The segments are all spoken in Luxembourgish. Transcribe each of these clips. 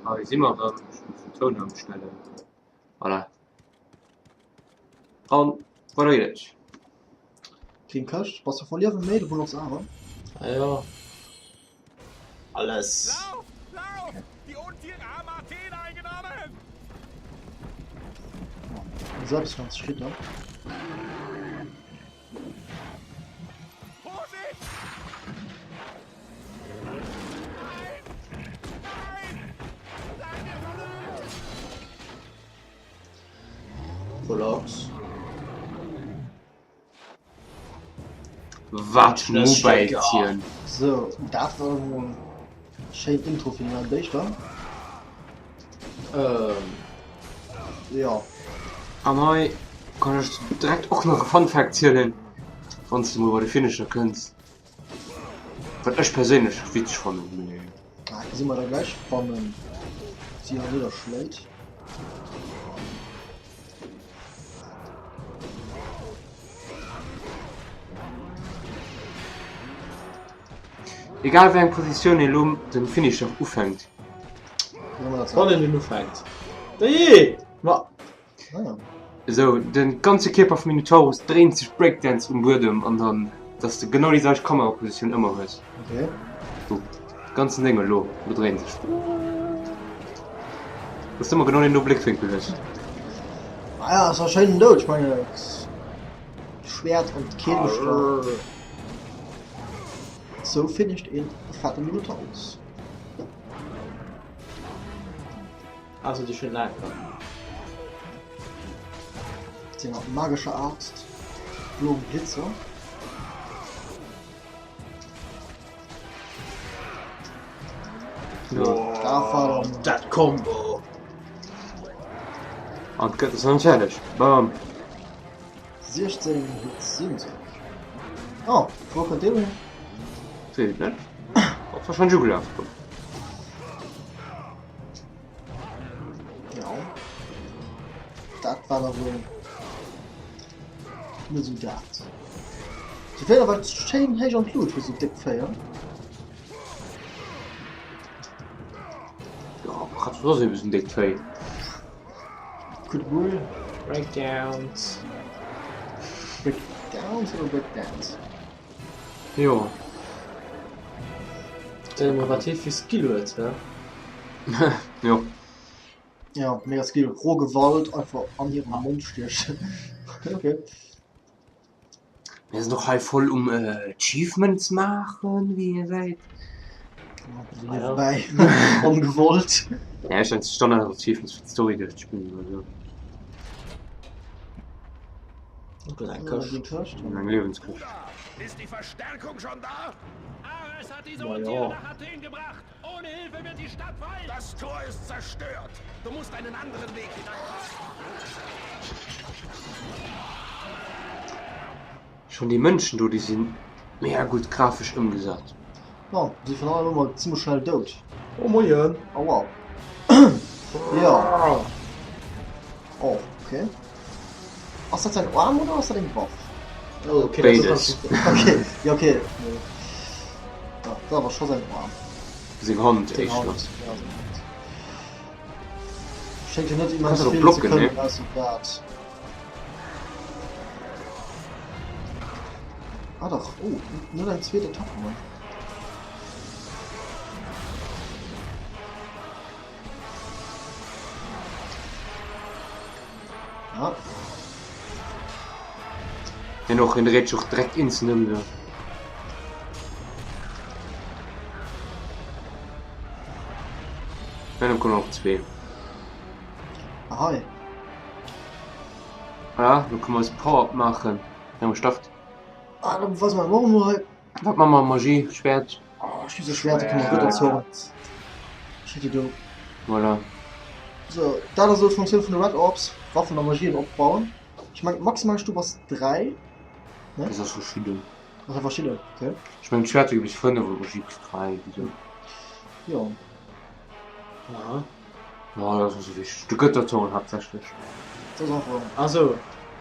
Hei si mer erëm. Ech muss den Toun ëmstellen. Voilà. An weider geet et. Keng Këscht. Bass du voll Liewen? Méi, du brauchs awer. Ah jo. Alles. Lauft, lauft! Die Untiere haben Athen eingenommen! Selbst Schritter. Relax. Wat Mobile-Tien. So, dat war emol schéin Intro fir den neien Béischter. Ähm. Jo. An hei kann ech direkt och nach e Fun Fact zielen, wann s de mol bei de Finisher kënns, wat ech perséinlech witzeg fannen, mee. Ah, gesi mer da gläich, wann en si nidderschléit. Egal wéi eng Positioun een elo den Finisher ufänkt. Wann een en ufänkt. Dee! Ma. Esou, den ganze Kierper vum Minotaurus dréint sech Breakdance um Buedem an dann dass de genau déi selwecht Kamerapositioun ëmmer hues. Okay. Do, ganzen Déng elo, lo dréint sech. Dass de ëmmer genau deen do Bléckwénkel hues. Ah ja, ass a schéinen Doud, ech mengen Schwert an d'Kehl gestach. Sou finisht een e fette Minotaurus. Also déi schéin laang kann. Mat senger magescher Aaxt, bloem Glitzer. Oh, dat Combo! An d'Gëtter sinn fäerdeg. Bam! 16 Hits 70. Oh, wou kënnt deen hier? Weess et net. Ass wahrscheinlech ugelaf komm. Ja. Dat war da wuel net esou dat. Se féiert awer schéin héich an d'Lut fir esou déck Féier. Ja, Kratos ass eben esou en déckt Véi. Could wuel. Breakdowns. Breakdowns oder Breakdance? Jo. Stell dir mol wat hie fir Skill huet, he? Jo. Ja, mega Skill. Roh Gewalt einfach an hiren Mond stiechen. Okay. Mir sinn och hei voll um Achievements maachen, wéi dir gesäit. Niewebäi. Ongewollt. Ja, ech mengen Standard Achievements fir d'Story duerchzespillen oder sou. Eng Këscht. Eng Liewenskëscht. Ist die Verstärkung schon da? Ares hat diese Ma Untiere ja. nach Athen gebracht. Ohne Hilfe wird die Stadt fallen. Das Tor ist zerstört. Du musst einen anderen Weg hinein. Schon déi Mënschen do, déi sinn mega gutt grafesch ëmgesat. Jo, si virun allem ëmmer zimmlech schnell dout. Oh moien. Aua. Jo. Oh, okay. Ass dat säin Aarm oder ass dat eng Waff? Oh, okay, Béides. Okay, ja okay. Nee. Ja, dat awer scho säin Aarm. Seng Hand Seng éischter. Hand, ja, seng Hand. Schéngt jo net immens Kannst du vill ze blocken, kënnen, ne? ausser dat. Ah dach, oh, net eng zweet Attack gemaach. Ja. Hien och, hien dréit sech och direkt instant ëm do. Ja, dann kommen och zwee. Ahoi. Voilà, lo kënne mer eis Power-Up maachen. Ja, Start. Ah, dann was man warum hei? Wat man mer Magie, Schwert. Oh, ich diese Schwerte kann man Götterzorn. Shit, du. Voilà. So, dat ass d'Funktioun vun de Red Orbs, Waffen a Magien opbauen. Ech mengen maximal Stuf ass 3. Ne? Das ass verschidden. Das ass verschidden, okay. Ech mengen d'Schwerter gi bis 5 oder Magie bis 3 wéi sou. Jo. Aha. Ja, dat ass net sou wichteg. De Götterzorn haaptsächlech. Dat ass einfach Ah sou.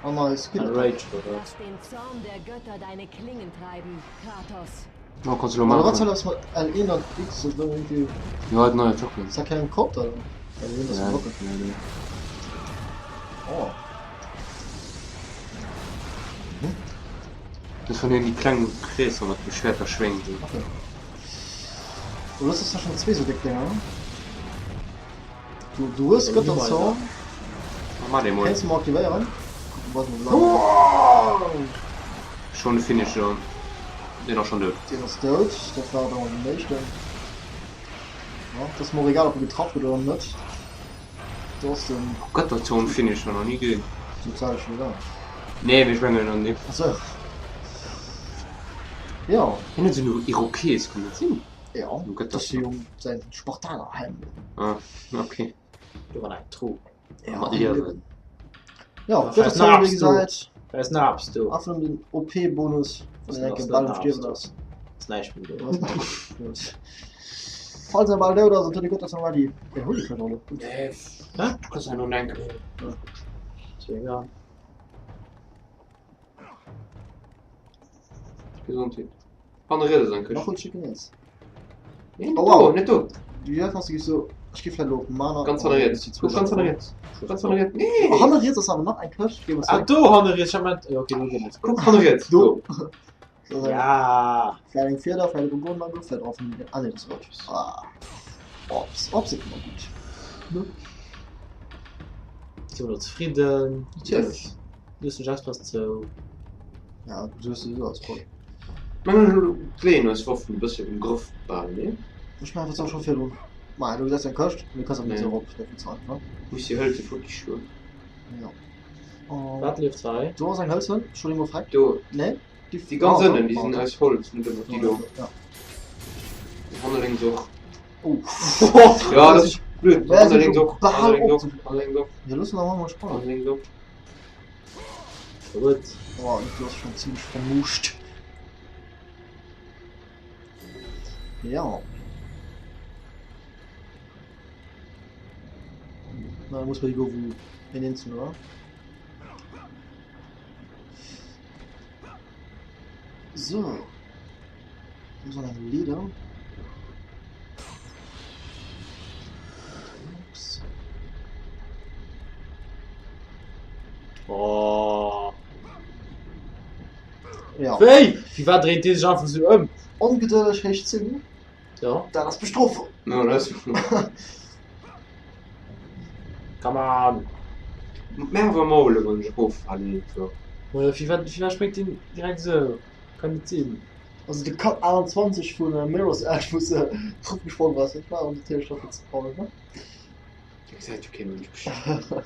an eis Skill. Rage oder wat? Lass den Zorn der Götter deine Klingen treiben, Kratos. Oh, kannst du lo Oder wat maachen. soll das mat L1 an X oder irgendwie? Jo, et neue Tokens. Ist da kein Code da? L1 ass Ja, Glocke. ja, nee. Oh. Das von denen die kleinen Kreesser mat de Schwerter schwéngt. Okay. Du hues ja schon zwee sou déck Dinger. ne? Du, du hues Götterzorn. Mach dee mol. Kéints du mol aktivéieren? Kucken, wat mer bleiwen. Schon de Finisher. Deen ass schon dout. Deen ass dout. Dat war dann den éischten. Ja, dat ass mer och egal, ob e getraff gëtt oder net. Do ass den. Götterzorn Finisher nach nie gesinn. Sozial schon da. Nee, mee ech mengen an deem. Ach sou. Jo. Hien huet esou en Irokes, kann dat sinn? Jo, dat ass jo säin Spartanerhelm. Ah, okay. Do war eng Truh. Ja, Mat Liewen. Ja, dat ass wéi gesäit. Da ist Naps do. Einfach nëmmen den OP-Bonus, wann een enke bal um Stierwen ass. Ass näischt méi do. Falls er bal dout ass, an huet de Gott ass ready. Wéi huet e vläicht och elo? Nee, Hä? du kanns ja no enke. Ist jo egal. Gesondheet. Hanne riets ass eng Nach Këscht. huet Chicken Ass. Nee, net Oh, wow. do, net do. Déi dat ass so ech gi vläicht elo op Mana. Ganz hanne riets. Kuck ganz hanne riets. Ganz hanne riets. Nee! Oh, hanne riets ass awer nach eng Këscht. Geh mal Ah, zréck. do hanne riets. Ich hab mein... Ja, okay, do geet net. Kuck hanne riets. Do. Do. Das ass eng- Ja. Vläicht eng Fieder, vläicht e Boden angouf, vläicht och en. Ah nee, das war. Ah. Ops, Ops sind immer gut. Ne? Sinn wir zufrieden. Natierlech. Loossen ech express zou. Ja, du hues sowieso alles voll. Mir kréien eis Waffen e bëssen um Grëff bal, nee? Ech maachen dat och scho virdrun. Maja, du gesäis eng Këscht, du kanns awer net Nee. esou erop, dat geet ze einfach. Muss déi Hëlze futti schloen. Ja. Oh. Wat lieft hei? Do ass eng Hëlzen, schon eemol freck. Do, Nee? déi ganz Ah, ënnen, déi ah, sinn aus Holz, net ëmmer déi do. Ja. Hanne lénks och. Oh. Ja, dat ass blöd. Wer Hanne sinn lénks schon och, bal hanne lénks och, op. hanne lénks och, Ja, looss nach mal sprangen. hanne lénks och. Gutt. Oh, du ass schon ziemlich vermuscht. Ja. Na, da muss man die go wo in den zu, oder? So. Wo ist noch ein Leder? Ups. Oh. Ja. Wéi? Wie war dréint dee sech einfach sou ëm? Ongedëlleg héich 10. Ja. Dat ass Bestrofung. No, dat ass. Come on. Mä awer Maul, wann ech eroffalen iergendwou. Oder wie war, wie war spréngt deen direkt sou? Kann net sinn. Also de Cut 28 vun Mirror's Edge, wou se drop gesprong ass, dat war natierlech och ze traurig, ne? Dat gesäit jo kee Mënsch bestimmt.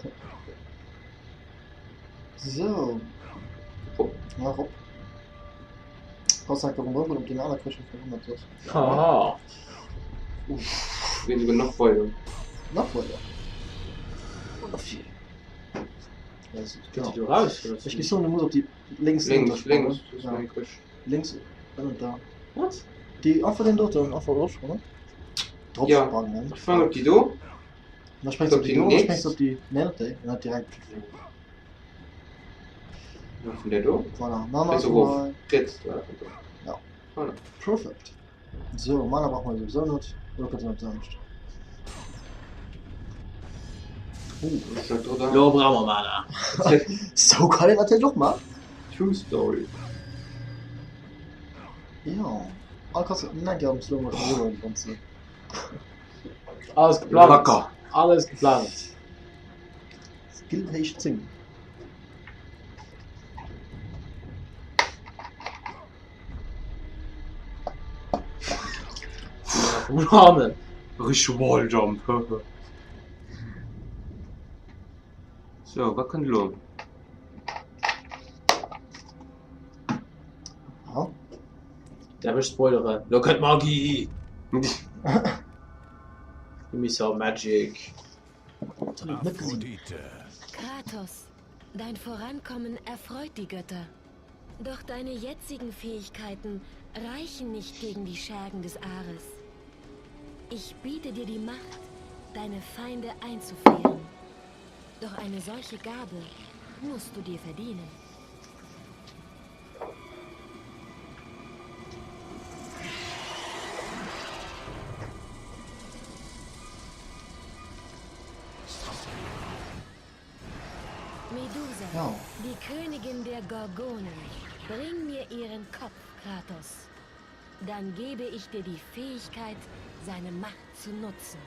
So. Hopp. Ja, hopp. Gott sei Dank, warum wollen wir op den aner Këscht verwonnert ass. Haha. Uff, wir gehen sogar nach weiter. Nach weider. Oder vier. Ja, das ist, Geht genau. die do raus? Oder? Ich gehe schon, du musst auf die links Links, links, das ist Ja. mein Këscht. Links und da. What? Die einfach den dort, einfach drauf springen. Drauf Ja. springen, ne? Ich fang op déi do. Dann springst du Op auf die die do, dann nächst. springst du auf die. Ne, op déi. Und dann direkt. Na, vun der do. Voilà. Dann Also einfach rof. mal. Riets, do, einfach do. Ja. Voilà. Perfect. So, Mana brauchen wir sowieso nicht. Oder kannst du noch sonst? Oh. Ich sag do da. Lo brauche mer Mana. So kann ich natürlich auch mal. True Story. Ja. Ah, kannst du. Nein, die haben Slow Motion rüber die ganze. Alles geplant. Locker. Alles geplant. Skill héich 10. Vun hannen. Richtege Walljump. So, wat kënnt elo? Ja. Darf ech spoileren? Lo kënnt Magie! Give me some magic. Das hab ich nicht gesehen. Aphrodite. Kratos, dein Vorankommen erfreut die Götter. Doch deine jetzigen Fähigkeiten reichen nicht gegen die Schergen des Ares. Ich biete dir die Macht, deine Feinde einzufrieren. Doch eine solche Gabe musst du dir verdienen. Königin der Gorgonen. Bring mir ihren Kopf, Kratos. Dann gebe ich dir die Fähigkeit, seine Macht zu nutzen.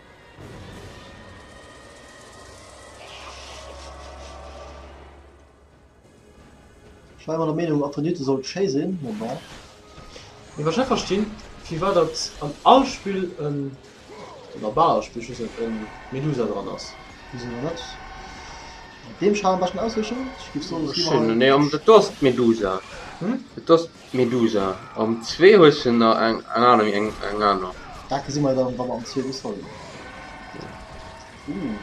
Ech war ëmmer der Meenung, Aphrodite sollt schéi sinn, mee bon. Mee wat ech net verstinn, firwat datt an all Spill en, oder bal all Spill, ech weess net, en Medusa dran ass. Wieso dann net? Mat deem Schal am beschten auswéichen? Ech géif soen, ech gi mer hei. Nee, am dat do ass d'Medusa. Hm? Dat do ass d'Medusa. Am 2 hues de nach eng eng aner, eng eng aner. Dat gesi mer jo dann, wa mer am 2 usfallen. Uh.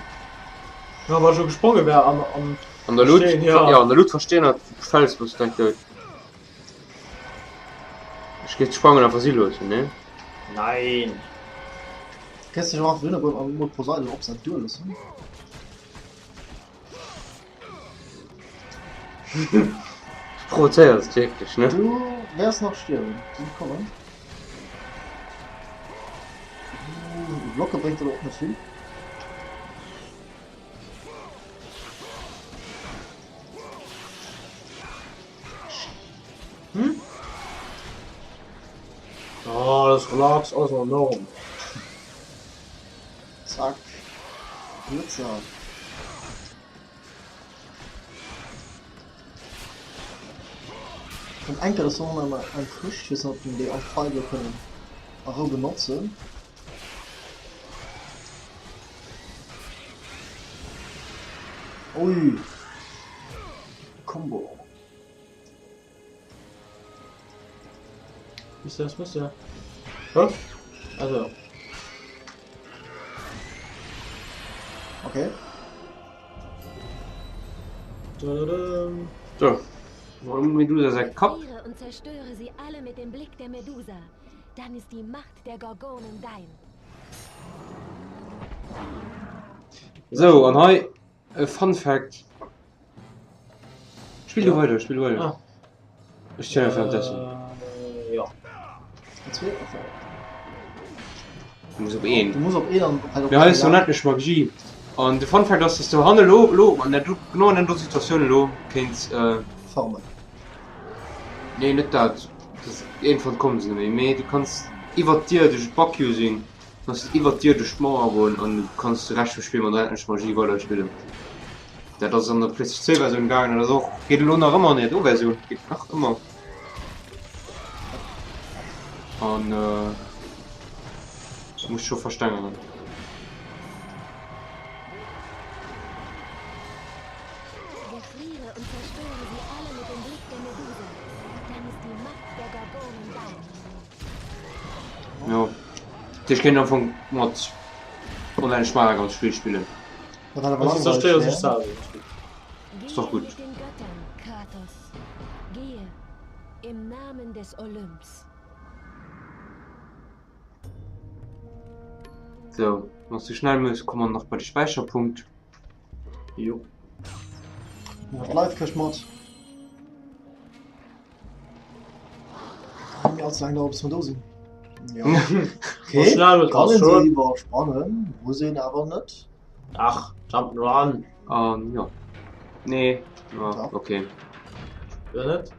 Ja, wa ech elo gespronge wär an an. An der Lut, ja. ja, an der Lut versteenert Fels bass direkt dout. Ech géif d'Sprangen einfach si loossen, ne? Nein. Kéints dech och einfach dohinner goen an mol Poseidon op säin Duer loossen. Du provozéiers wierklech, ne? Du wäers nach stierwen. Si kommen. Uh, Glocke bréngt der och net vill. Hm? Oh, alles relax, alles an der Norm. Zack. Blitzer. An enker ass och nach eng Këscht, ech weess net ob mir déi am Fight elo kënnen a Rou benotzen. Ui! Combo. Müsste das müsste. Hä? Also. Okay. So. Warum Medusa sein Kopf? Und zerstöre sie alle mit dem Blick der Medusa. Dann ist die Macht der Gorgonen dein. So, an hei e Fun Fact. Spill du weider, spill du weider. Ah. Ech zielen währenddessen. Äh, ja. Du muss op een. Du muss op een an halt op Mir hei ass onendlech Magie. An de Fun Fact ass, dass du hanne lo, lo an der genau an der do Situatioun elo kéints äh, farmen. Nee, net dat. Das iergendwann kommen se net méi. Mee du kanns iwwer d'Dier duerch d'Back-Using kanns du iwwer d'Dier duerch d'Mauer goen an du kanns de Rescht vum Spill mat onendlech Magie weiderspillen. Dat ass an der PlayStation 2 Versioun gaangen, dat ass och geet elo nach ëmmer an der do Versioun geet nach ëmmer. An äh, muss scho verstengeren. Gefriere und zerstöre sie alle mit dem Blick der Medusa. Dann ist die Macht der Gorgonen dein. Jo. Ech kéint am Fong mat onendlech Mana ganz Spill spillen. Dat awer Also zerstéiere sech langweileg wär. selwer. Ist doch Gehe gut. mit den Göttern, Kratos. Gehe im Namen des Olymps. So, wann du schnell muss, komm man nach bei de Späicherpunkt. Jo. Mat Live-Këscht mat. Kann mir allze lang dauern, bis wir do sinn. Ja. Okay. Schnell wird Kann das een se schon. iwwersprangen, muss een awer net. Ach, Jump'n'Run. An ja. Nee, ja, Doch. okay. Oder net?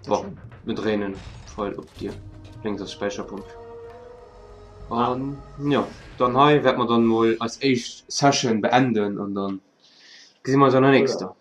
Bon, mir dréinen Pfeil op Dier. Lénks ass Späicherpunkt. An ja, dann hei wäerte mer dann mol eis éischt Session beenden an dann gesi mer eis an der nächster.